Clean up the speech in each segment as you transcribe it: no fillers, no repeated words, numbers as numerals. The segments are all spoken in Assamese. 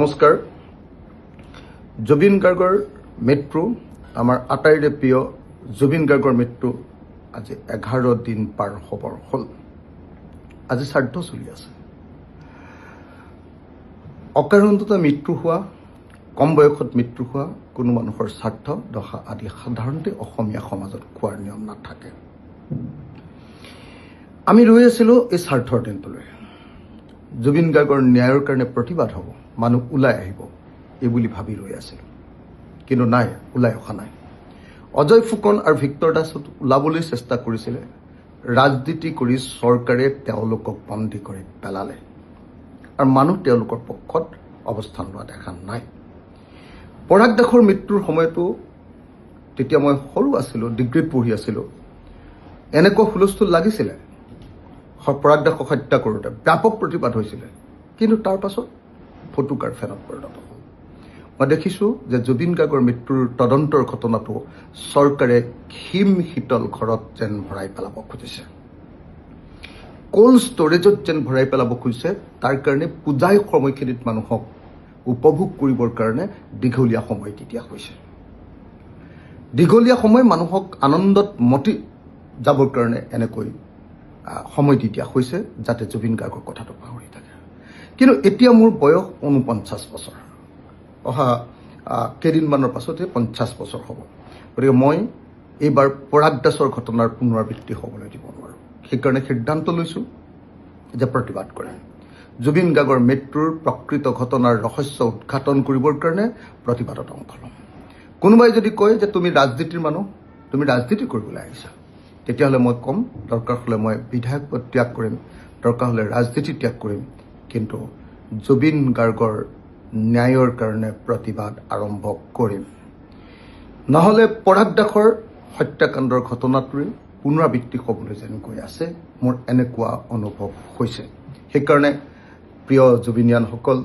নমস্কাৰ। জুবিন গাৰ্গৰ মৃত্যু, আমাৰ আটাইৰে প্ৰিয় জুবিন গাৰ্গৰ মৃত্যু আজি 11 দিন পাৰ হ'বৰ হ'ল। আজি শ্ৰাদ্ধ চলি আছে। অকাৰণতে মৃত্যু হোৱা, কম বয়সত মৃত্যু হোৱা কোনো মানুহৰ শ্ৰাদ্ধ দশা আদি সাধাৰণতে অসমীয়া সমাজত খোৱাৰ নিয়ম নাথাকে। আমি ৰৈ আছিলোঁ এই শ্ৰাদ্ধৰ দিনটোলৈ। জুবিন গাৰ্গৰ ন্যায়ৰ কাৰণে প্ৰতিবাদ হ'ব, মানুহ ওলাই আহিব এই বুলি ভাবি ৰৈ আছিলোঁ। কিন্তু নাই, ওলাই অহা নাই। অজয় ফুকন আৰু ভিক্টৰ দাসত ওলাবলৈ চেষ্টা কৰিছিলে। ৰাজনীতি কৰি চৰকাৰে তেওঁলোকক বন্দী কৰি পেলালে আৰু মানুহ তেওঁলোকৰ পক্ষত অৱস্থান লোৱা দেখা নাই। পৰাগ দাসৰ মৃত্যুৰ সময়তো, তেতিয়া মই সৰু আছিলোঁ, ডিগ্ৰীত পঢ়ি আছিলোঁ, এনেকুৱা হুলস্থুল লাগিছিলে। পৰাগ দাসক হত্যা কৰোঁতে ব্যাপক প্ৰতিবাদ হৈছিলে, কিন্তু তাৰ পাছত ফুটুকাৰ ফেনত পৰিণত হ'ল। মই দেখিছোঁ যে জুবিন গাৰ্গৰ মৃত্যুৰ তদন্তৰ ঘটনাটো চৰকাৰে হিম শীতল ঘৰত যেন ভৰাই পেলাব খুজিছে, ক'ল্ড ষ্ট'ৰেজত যেন ভৰাই পেলাব খুজিছে। তাৰ কাৰণে পূজাই সময়খিনিত মানুহক উপভোগ কৰিবৰ কাৰণে দীঘলীয়া সময় দি দিয়া হৈছে। দীঘলীয়া সময় মানুহক আনন্দত মতি যাবৰ কাৰণে এনেকৈ সময় দি দিয়া হৈছে, যাতে জুবিন গাৰ্গৰ কথাটো পাহৰি থাকে। কিন্তু এতিয়া মোৰ বয়স 49 বছৰ। অহা কেইদিনমানৰ পাছতে 50 বছৰ হ'ব। গতিকে মই এইবাৰ পৰাগ দাসৰ ঘটনাৰ পুনৰাবৃত্তি হ'বলৈ দিব নোৱাৰোঁ। সেইকাৰণে সিদ্ধান্ত লৈছোঁ যে প্ৰতিবাদ কৰিম। জুবিন গাৰ্গৰ মৃত্যুৰ প্ৰকৃত ঘটনাৰ ৰহস্য উদঘাটন কৰিবৰ কাৰণে প্ৰতিবাদত অংশ ল'ম। কোনোবাই যদি কয় যে তুমি ৰাজনীতিৰ মানুহ, তুমি ৰাজনীতি কৰিবলৈ আহিছা, তেতিয়াহ'লে মই ক'ম, দৰকাৰ হ'লে মই বিধায়ক পদ ত্যাগ কৰিম, দৰকাৰ হ'লে ৰাজনীতি ত্যাগ কৰিম, কিন্তু জুবিন গাৰ্গৰ ন্যায়ৰ কাৰণে প্ৰতিবাদ আৰম্ভ কৰিম। নহ'লে পৰাগ দাসৰ হত্যাকাণ্ডৰ ঘটনাটোৰে পুনৰাবৃত্তি হ'বলৈ যেন গৈ আছে, মোৰ এনেকুৱা অনুভৱ হৈছে। সেইকাৰণে প্ৰিয় জুবিনিয়ানসকল,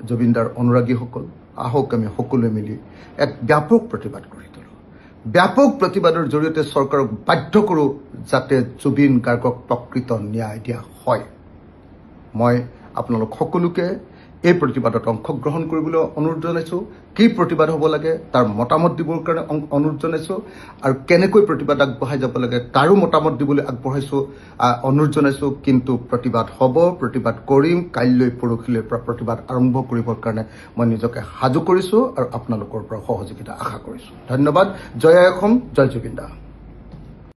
জুবিনদাৰ অনুৰাগীসকল, আহক আমি সকলোৱে মিলি এক ব্যাপক প্ৰতিবাদ কৰি তোলোঁ। ব্যাপক প্ৰতিবাদৰ জৰিয়তে চৰকাৰক বাধ্য কৰোঁ যাতে জুবিন গাৰ্গক প্ৰকৃত ন্যায় দিয়া হয়। মই আপোনালোক সকলোকে এই প্ৰতিবাদত অংশগ্ৰহণ কৰিবলৈ অনুৰোধ জনাইছোঁ। কি প্ৰতিবাদ হ'ব লাগে তাৰ মতামত দিবৰ কাৰণে অনুৰোধ জনাইছোঁ আৰু কেনেকৈ প্ৰতিবাদ আগবঢ়াই যাব লাগে তাৰো মতামত দিবলৈ অনুৰোধ জনাইছোঁ। কিন্তু প্ৰতিবাদ হ'ব, প্ৰতিবাদ কৰিম। কাইলৈ পৰহিলৈৰ পৰা প্ৰতিবাদ আৰম্ভ কৰিবৰ কাৰণে মই নিজকে সাজু কৰিছোঁ আৰু আপোনালোকৰ পৰা সহযোগিতা আশা কৰিছোঁ। ধন্যবাদ। জয় আই অসম, জয় জুবিন দা।